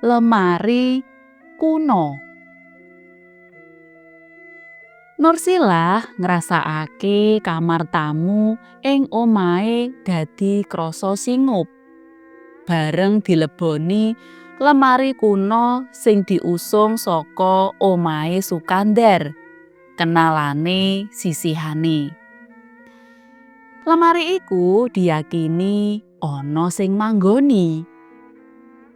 Lemari kuno. Nursilah ngrasakake kamar tamu ing omahe dadi krasa singup. Bareng dileboni lemari kuno sing diusung saka omahe Sukandar, kenalane sisihane. Lemari iku diyakini ana sing manggoni.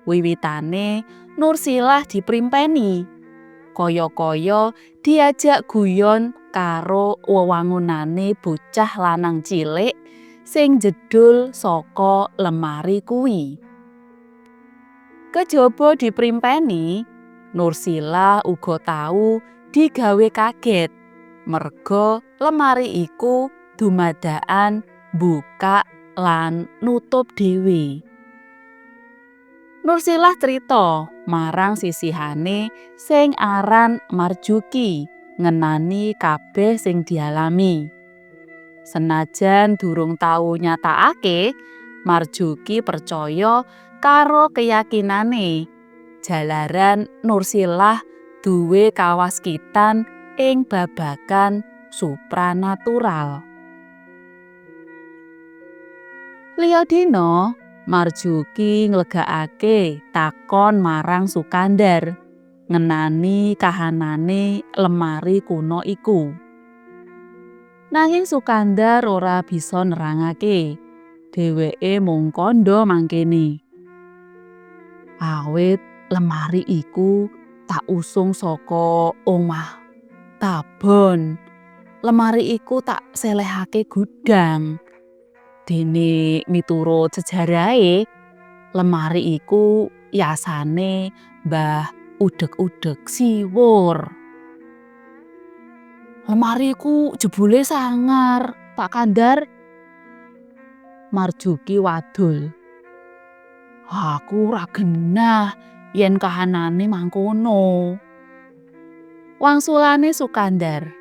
Wiwitane Nursilah diprimpeni, kaya-kaya diajak guyon karo wewangunane bocah lanang cilik sing njedhul saka lemari kuwi. Kejaba diprimpeni, Nursilah uga tau digawe kaget merga lemari iku dumadakan mbukak lan nutup dhewe. Nursilah crita marang sisihane sing aran Marjuki ngenani kabeh sing dialami. Senajan durung tau nyatakake, Marjuki percaya karo keyakinane jalaran Nursilah duwe kawaskitan ing babagan supranatural. Liya dina, Marjuki nglegakake takon marang Sukandar ngenani kahanane lemari kuno iku. Nanging Sukandar ora bisa nerangake. Dheweke mung kandha mangkene. Awit lemari iku tak usung saka omah Tabon. Lemari iku tak selehake gudang. Dene miturut sejarahe, lemari iku yasane Mbah Udeg-udeg Siwur. Lemari iku jebule sangar, Pak Kandar. Marjuki wadul. Aku ora genah yen kahanane mangkono. Wangsulane Sukandar.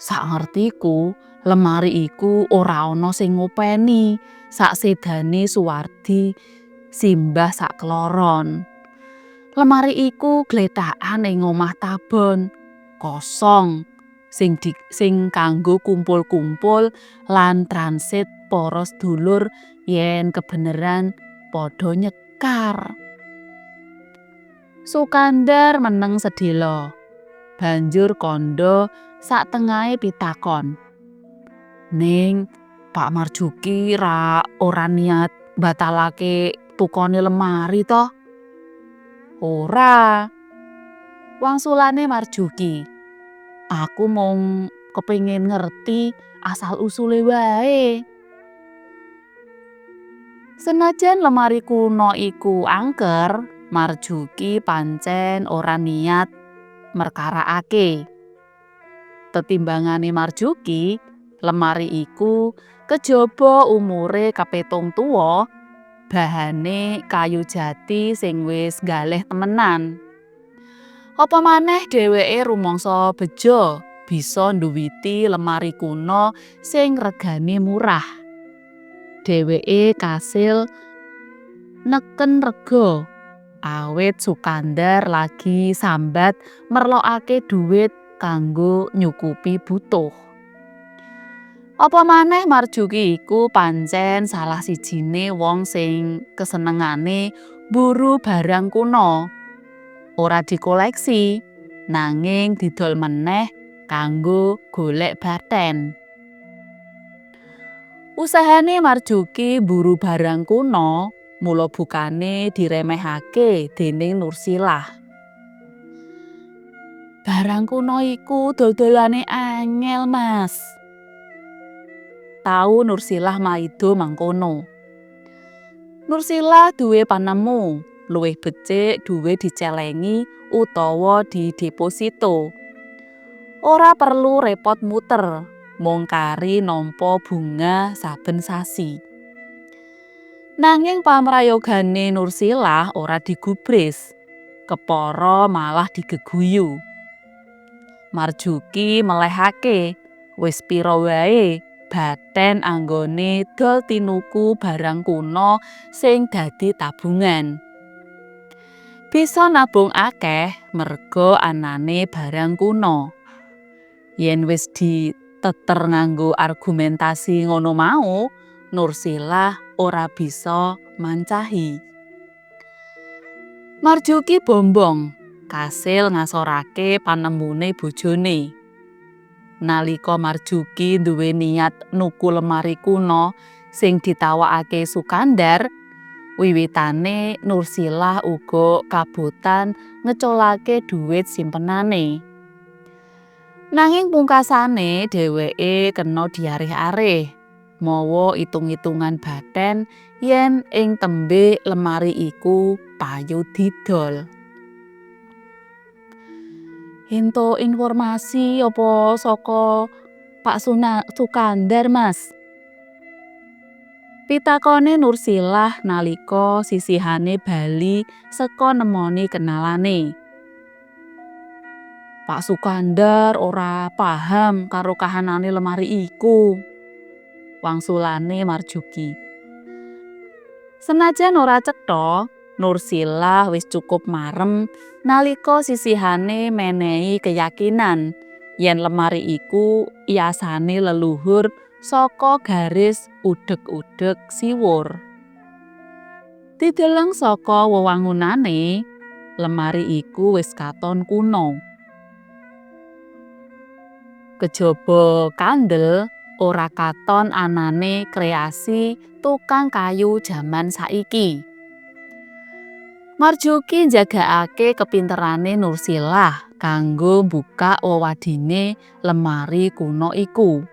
Sangertiku, lemari iku ora ana sing ngopeni saksedane Suwardi simbah sakloron. Lemari iku gletakan ing omah Tabon, kosong, sing di, sing kanggo kumpul-kumpul lan transit para sedulur yen kebeneran padha nyekar. Sukandar meneng sedhela. Banjur kandha satengahe pitakon. Ning Pak Marjuki ra ora niat batalake tukone lemari to? Ora. Wangsulane Marjuki. Aku mung kepengin ngerti asal usule wae. Senajan lemari kuno iku angker, Marjuki pancen ora niat merkarakake. Tetimbangane Marjuki, lemari iku kejaba umure kapitung tuwa, bahane kayu jati sing wis galeh temenan. Apa maneh dheweke rumangsa beja bisa nduwiti lemari kuno sing regane murah. Dheweke kasil neken rega awit Sukandar lagi sambat merlokake dhuwit kanggo nyukupi butuh. Apa maneh Marjuki iku pancen salah sijine wong sing kesenengane mburu barang kuno. Ora dikoleksi, nanging didol meneh kanggo golek baten. Usahane Marjuki mburu barang kuno mula bukane diremehake dening Nursilah. Barang kuno iku dol-dolane angel, Mas. Tau Nursilah maido mangkono. Nursilah duwe panemu, luwih becik duwe dicelengi utawa dideposito. Ora perlu repot muter, mung kari nampa bunga saben sasi. Nanging pamrayogane Nursilah ora digubris. Kepara malah digeguyu. Marjuki melehake wis pira wae baten anggone dol tinuku barang kuno sing dadi tabungan. Bisa nabung akeh merga anane barang kuno. Yen wis diteter nganggo argumentasi ngono mau, Nursilah ora bisa mancahi. Marjuki bombong kasil ngasorake panemune bojone. Nalika Marjuki duwe niat nuku lemari kuno sing ditawakake Sukandar, wiwitane Nursilah uga kabotan ngeculake dhuwit simpenane. Nanging pungkasane dheweke kena diarih-arih mawa itung-itungan bathen yen ing tembe lemari iku payu didol. Entuk informasi apa saka Pak Sukandar, Mas? Pitakone Nursilah nalika sisihane bali saka nemoni kenalane. Pak Sukandar ora paham karo kahanane lemari iku, wangsulane Marjuki. Senajan ora cetha, Nursilah wis cukup marem nalika sisihane menehi keyakinan yen lemari iku yasane leluhur saka garis udheg-udheg siwur. Dideleng saka wewangunane, lemari iku wis katon kuno. Kejaba kandel, ora katon anane kreasi tukang kayu jaman saiki. Marjuki njagakake kepinterane Nursilah kanggo mbukak wewadine lemari kuno iku.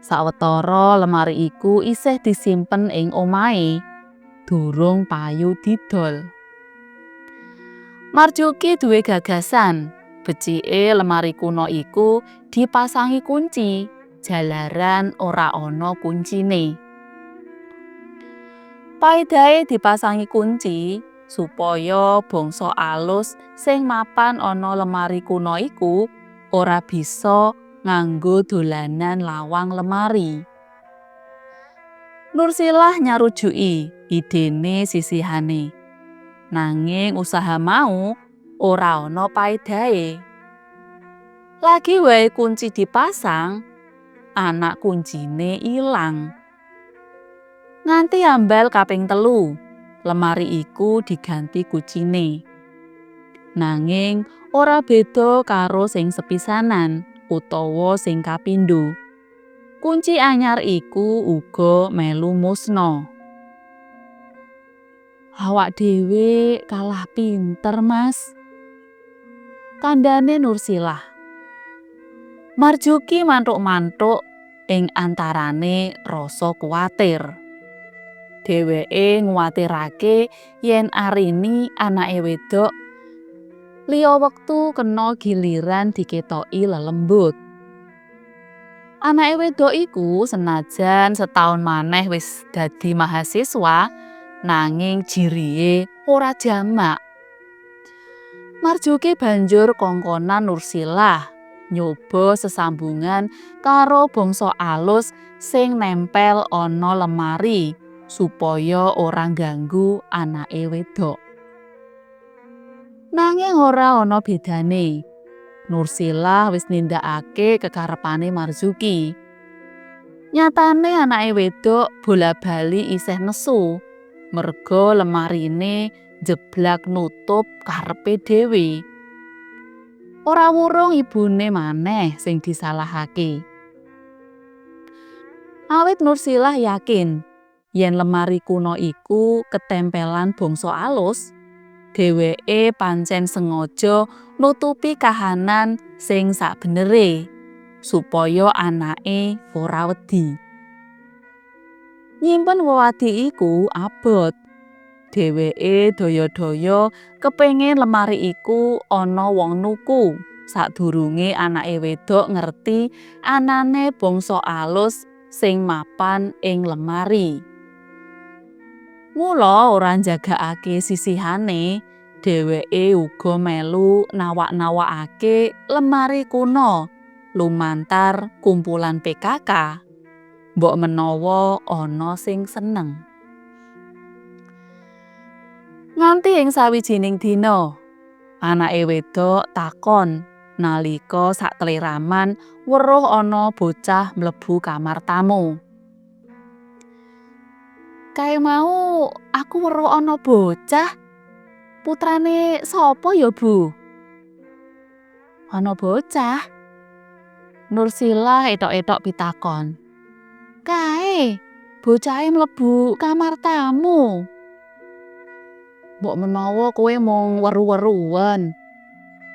Sawetara lemari iku isih disimpen ing omahe, durung payu didol. Marjuki duwe gagasan, becike lemari kuno iku dipasangi kunci, jalaran ora ana kuncine. Paedahe dipasangi kunci supaya bangsa alus sing mapan ana lemari kuno iku ora bisa nganggo dolanan lawang lemari. Nursilah nyarujuki idene sisihane. Nanging usaha mau ora ana paedahe. Lagi wae kunci dipasang, anak kuncine ilang. Nganti ambal kaping telu, lemari iku diganti kuncine. Nanging ora beda karo sing sepisanan utawa sing kapindho. Kunci anyar iku uga melu musna. Awak dhewe kalah pinter, Mas, kandhane Nursilah. Marjuki manthuk-manthuk ing antarane rasa kuwatir. Dheweke nguwatirake yen Arini anake wedok liya wektu kena giliran diketoki lelembut. Anake wedok iku senajan setaun maneh wis dadi mahasiswa, nanging jirihe ora jamak. Marjuki banjur kongkonan Nursilah nyoba sesambungan karo bangsa alus sing nempel ana lemari supaya ora ngganggu anake wedok. Nanging ora ana bedane. Nursilah wis nindakake kekarepane Marzuki. Nyatane anake wedok bola-bali isih nesu merga lemarine njeblak nutup karepe dhewe. Ora wurung ibune maneh sing disalahake. Awit Nursilah yakin yen lemari kuno iku ketempelan bangsa alus, dheweke pancen sengaja nutupi kahanan sing sakbenere supaya anake ora wedi. Nyimpen wewadi iku abot. Dheweke daya-daya kepengin lemari iku ana wong nuku sadurunge anake wedok ngerti anane bangsa alus sing mapan ing lemari. Mula ora njagakake sisihane, dheweke uga melu nawak-nawakake lemari kuno lumantar kumpulan PKK. Mbok menawa ana sing seneng. Nganti ing sawijining dina, anake wedok takon nalika sakleraman weruh ana bocah mlebu kamar tamu. "Kae mau aku weruh ana bocah. Putrane sapa ya, Bu?" "Ana bocah?" Nursilah etok-etok pitakon. "Kae, bocahe mlebu kamar tamu." "Mbok menawa kowe mung weru-weruwen."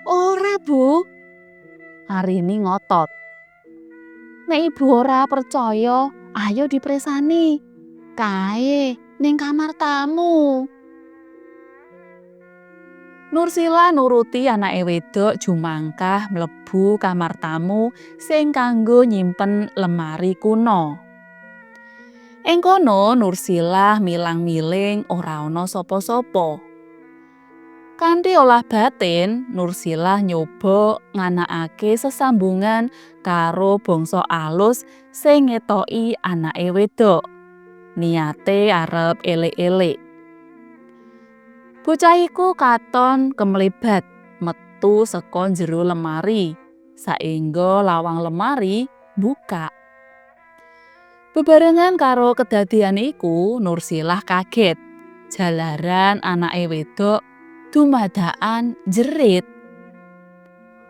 "Ora, Bu." Arini ngotot. "Nek ibu ora percaya, ayo dipresani. Kae ning kamar tamu." Nursila nuruti anake wedok jumangkah mlebu kamar tamu sing kanggo nyimpen lemari kuno. Ing kono Nursilah milang-miling ora ana sapa-sapa. Kanthi olah batin, Nursilah nyoba nganakake sesambungan karo bangsa alus sing ngetoki anake wedok. Niate arep elik-elik. Bocah iku katon kemlebat metu saka njero lemari, saengga lawang lemari mbukak. Bebarengan karo kedadean iku, Nursilah kaget. Jalaran anake wedok dumadakan jerit.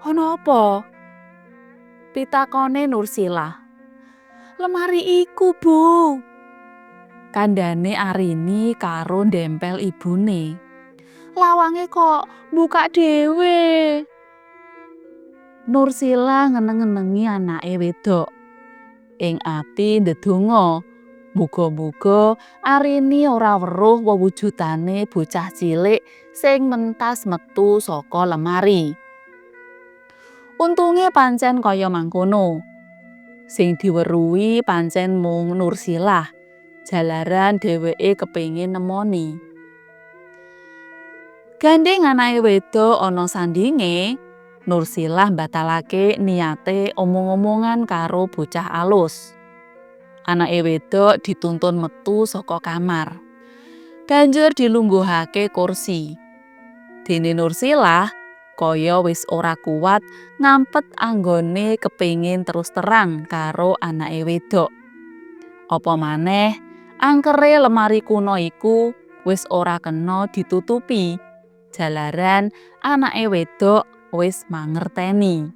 "Ana apa?" pitakone Nursilah. "Lemari iku, Bu," kandhane Arini karo ndempel ibune. "Lawange kok mbukak dhewe." Nursilah ngeneng-ngenengi anake wedok. Ing ati ndedonga, muga-muga Arini ora weruh wewujudane bocah cilik sing mentas metu saka lemari. Untunge pancen kaya mangkono. Sing diweruhi pancen mung Nursilah, jalaran dheweke kepengin nemoni. Gandheng anake wedok ana sandinge, Nursilah mbatalake niate omong-omongan karo bocah alus. Anake wedok dituntun metu saka kamar. Banjur dilungguhake kursi. Dene Nursilah kaya wis ora kuwat ngampet anggone kepengin terus terang karo anake wedok. Apa maneh angkere lemari kuno iku wis ora kena ditutupi, jalaran anake wedok wis mangerteni.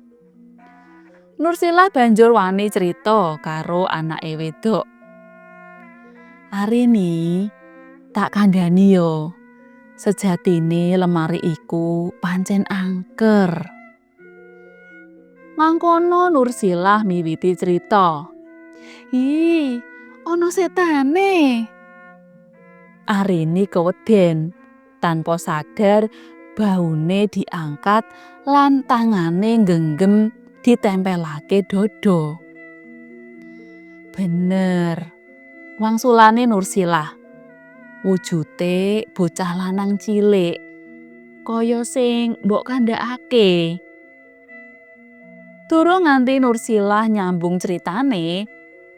Nursilah banjur wani crita karo anake wedok. "Arini, tak kandhani yo. Sejatine lemari iku pancen angker." Mangkono Nursilah miwiti crita. "Ih, ana setane." Arini keweden, tanpa sadar baune diangkat lan tangane nggenggem ditempelake dada. "Bener," wangsulane Nursilah. "Wujute bocah lanang cilik, kaya sing mbok kandhakake." Durung nganti Nursilah nyambung critane,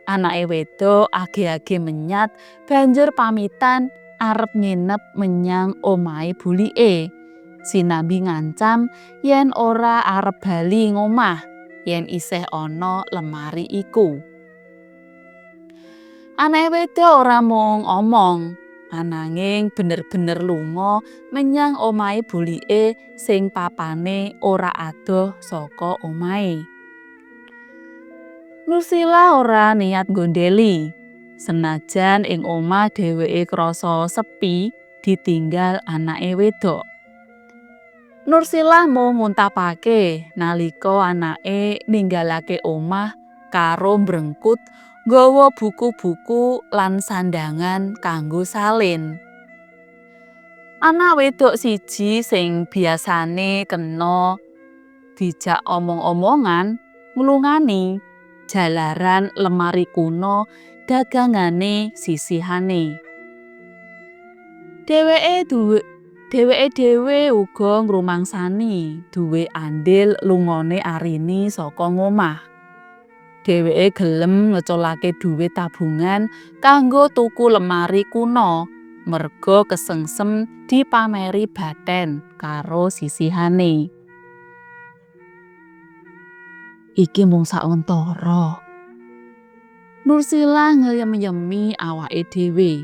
anake wedok age-age menyat banjur pamitan arep nginep menyang omahe bulike. Sinambi ngancam yen ora arep bali ngomah yen isih ana lemari iku. Anake wedok ora mung omong, ananging bener-bener lunga menyang omahe bulike sing papane ora adoh saka omahe. Nursilah ora niat nggondheli, senajan ing omah dheweke krasa sepi ditinggal anake wedok. Nursilah mung nguntapake nalika anake ninggalake omah karo mbrengkut nggawa buku-buku lan sandhangan kanggo salin. Anak wedok siji sing biasane kena dijak omong-omongan nglungani jalaran lemari kuno dagangane sisihane. Dheweke dhewe uga ngrumangsani duwe andil lungane Arini saka ngomah. Dheweke gelem ngeculake dhuwit tabungan kanggo tuku lemari kuno Merga kesengsem dipameri bathen karo sisihane. Iki mung sawentara. Nursilah ngeyem-yemi awake dhewe.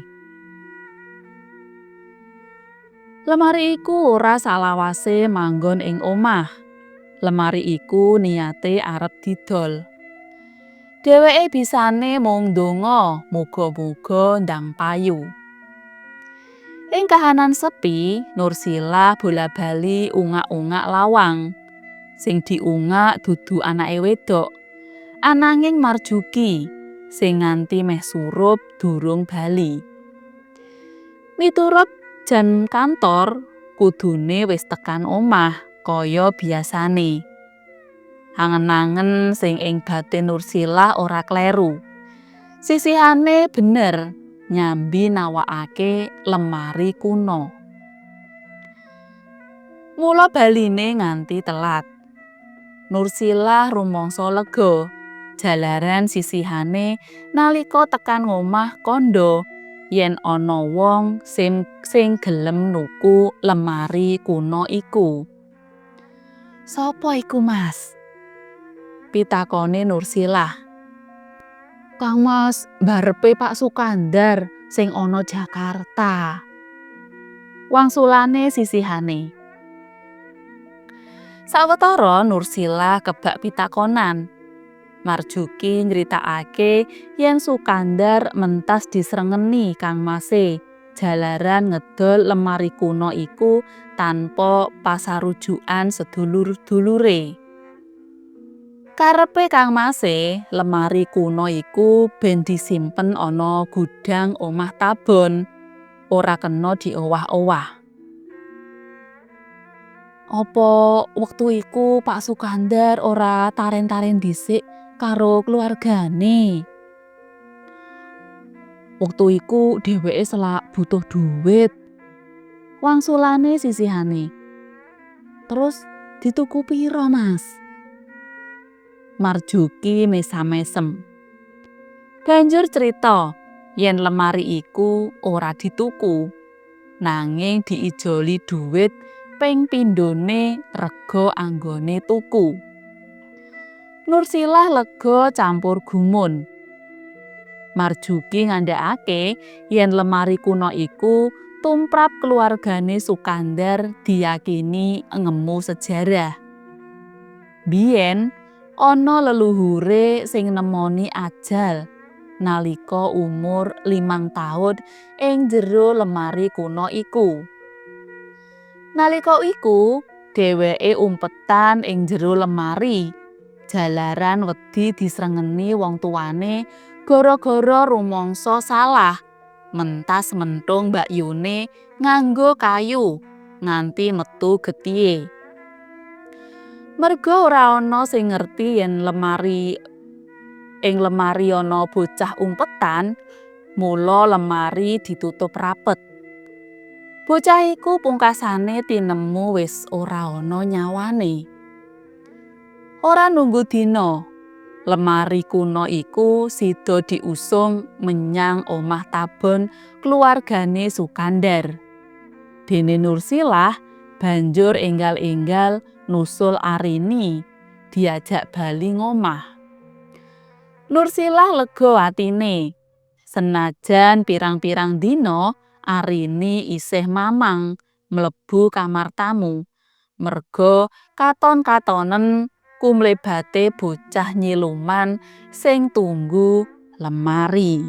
Lemari iku ora salawase manggon ing omah. Lemari iku niate arep didol. Dheweke bisane mung ndonga muga-muga ndang payu. Ing kahanan sepi, Nursilah bola-bali ungak-ungak lawang. Sing diungak dudu anake wedok, ananging Marjuki sing nganti meh surup durung bali. Miturut jam kantor, kudune wis tekan omah kaya biasane. Angen-angen sing ing batin Nursilah ora kleru. Sisihane bener nyambi nawakake lemari kuno. Mula baline nganti telat. Nursilah rumangsa lega jalaran sisihane nalika tekan ngomah kandha yen ana wong sing gelem nuku lemari kuno iku. Sapa iku, Mas? Pitakone Nursilah. Kang Mas, barepe Pak Sukandar sing ana Jakarta. Wangsulane sisihane. Sawetara Nursilah kebak pitakonan. Marjuki nyritakake yen Sukandar mentas disrengeni Kang Mase jalaran ngedol lemari kuno iku tanpa pasarujukan sedulur-dulure. Karepe Kang Mase, lemari kuno iku ben disimpen ana gudang omah tabon, ora kena diowah-owah. Apa wektu iku Pak Sukandar ora taren-taren dhisik karo keluargane? Wektu iku dheweke selak butuh duit. Wangsulane sisihane. Terus dituku piro, Mas? Marjuki mesam-mesem. Banjur crita yen lemari iku ora dituku, nanging diijoli duit ping pindhone rega anggone tuku. Nursilah lega campur gumun. Marjuki ngandhakake yen lemari kuno iku tumrap keluargane Sukandar diyakini ngemu sejarah. Biyen ana leluhure sing nemoni ajal nalika umur 5 taun ing jero lemari kuno iku. Nalika iku dheweke umpetan ing jero lemari jalaran wedi disrengeni wong tuane gara-gara rumangsa salah mentas menthung mbakyune nganggo kayu nganti metu getihe. Merga ora ana sing ngerti yen ing lemari ana bocah umpetan, mula lemari ditutup rapet. Bocah iku pungkasane tinemu wis ora ana nyawane. Ora nunggu dina, lemari kuno iku sida diusung menyang omah tabon keluargane Sukandar. Dene Nursilah banjur enggal-enggal nusul Arini diajak bali ngomah. Nursilah lega atine. Senajan pirang-pirang dina Arini isih mamang mlebu kamar tamu merga katon-katonen kumlebate bocah nyiluman sing tunggu lemari.